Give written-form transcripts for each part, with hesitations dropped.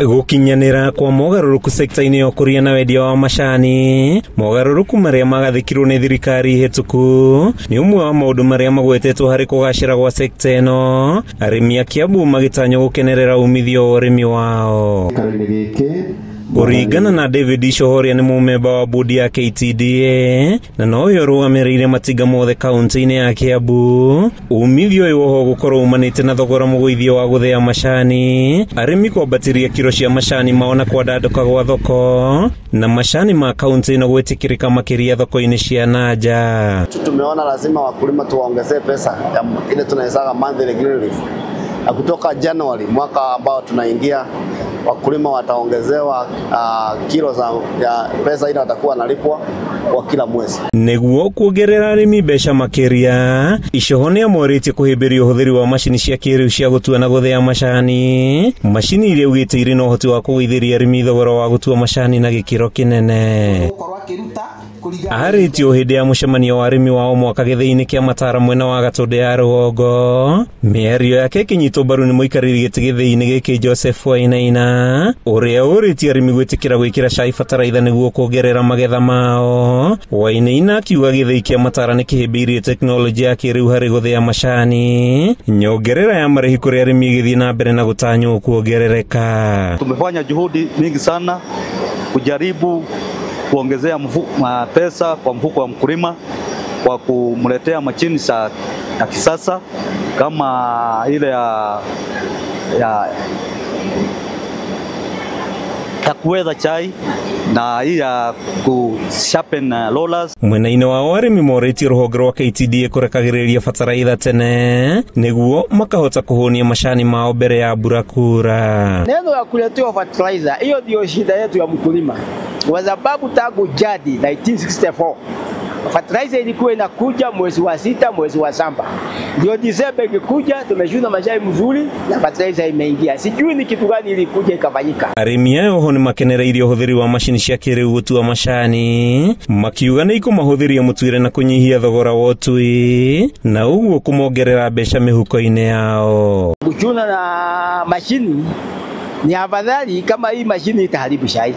Gũkinyanĩra kwa mogarũrũku sekta-inĩ ya ũkũria na wendia wa macani, mogarũrũku marĩa magathĩkirwo nĩ thirikari hĩtũku nĩ ũmwe wa maũndũ marĩa magwetetwo harĩ kũgacĩra gwa sekta ĩno, arĩmi a Kiambu magĩtanywo gũkenerera umithio wa ũrĩmi wao. Kũringana na David Icohoria nĩ mũmemba wa bodi ya KTDA na nowe ũrũgamĩrĩire matinga mothe kaunti-inĩ ya Kiambu, umithio ũyũ oho gũkorwo umanĩte na thogora mũgũithio wa gũthĩa macani, arĩmi kwambatĩria kiro cia macani mao na kwandandũka gwa thoko, na macani ma kaunti ĩno gwĩtĩkĩrĩka makĩria thoko-inĩ cia na nja. Tumeona lazima wakulima tuwaongezee pesa ile tunahesaga monthly green leaf. Na kutoka January mwaka ambao tunaingia wakulima wataongezewa kilo za ya pesa ile watakuwa wanalipwa kwa kila mwezi. Nĩguo kuongerera arĩmi mbeca makĩria, Icoho nĩamorĩtie kũhĩmbĩria ũhũthĩri wa macini cia kĩrĩu cia gũtua na gũthĩa macani, macini iria augĩte irĩ na ũhoti wa kũgũithĩria arĩmi thogora wa gũtua macani na gĩkĩro kĩnene. Arĩtie o hĩndĩ ya mũcemanio wa arĩmi wa o mwaka gĩthĩi-inĩ kĩa Matara mwena wa Gatũndũ ya rũgongo, mĩario yake ĩkĩnyitwo mbaru nĩ mũikarĩri gĩtĩ gĩthĩi-inĩ gĩkĩ Joseph Wainaina, ũrĩa ũrĩtie arĩmi gwĩtĩkĩra gwĩkĩra cai bataraitha nĩguo kuongerera magetha mao. Wainaina akiuga gĩthĩi kĩa Matara nĩ kĩhĩmbĩirie tekinoronjĩ ya kĩrĩu harĩ gũthĩa macani, nyongerera ya marĩhi kũrĩ arĩmi ĩgĩthiĩ na mbere na gũtanywo kuongerereka. Tumefanya juhudi mingi sana kujaribu kuongezea pesa kwa mfuko wa mkulima kwa kumletea mashini za kisasa kama ile ya kuweza chai na hii ya ku sharpen rollers. Mwena-inĩ wao arĩmi morĩtie rũhonge rwa KTDA kũrekagĩrĩria bataraitha tene nĩguo makahota kũhũnia macani mao mbere ya mbura kura. Neno ya kuletewa fertilizer hiyo ndio shida yetu ya mkulima, kwa sababu tangu jadi 1964 fertilizer ilikuwa inakuja mwezi wa 6, mwezi wa 7, ndio Disemba ikikuja tumeshuna majani mzuri na fertilizer imeingia. Sijui ni kitu gani ilikuja ikafanyika. Arĩmi aya oho nĩ makenereirie ũhũthĩri wa macini cia kĩrĩu gũtua macani, makiuga nĩ ikũmahũthĩria mũtuĩre na kũnyihia thogora wa ũtui na ũguo kũmongerera mbeca mĩhuko-inĩ yao. Kuchuna na mashini ni afadhali kama hii mashini itaharibu chai.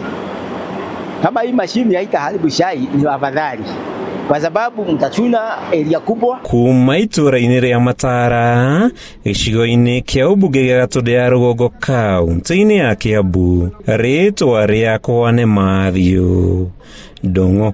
Kama hii mashini haitaharibu chai ni afadhali, kwa sababu mtachuna area kubwa. Kuma itũra-inĩ rĩa Matara gĩcigo-inĩ kĩa ũmbunge gĩa Gatũndũ ya rũgongo kaunti-inĩ ya Kiambu, rĩtwa rĩakwa nĩ Matthew Ndung'u.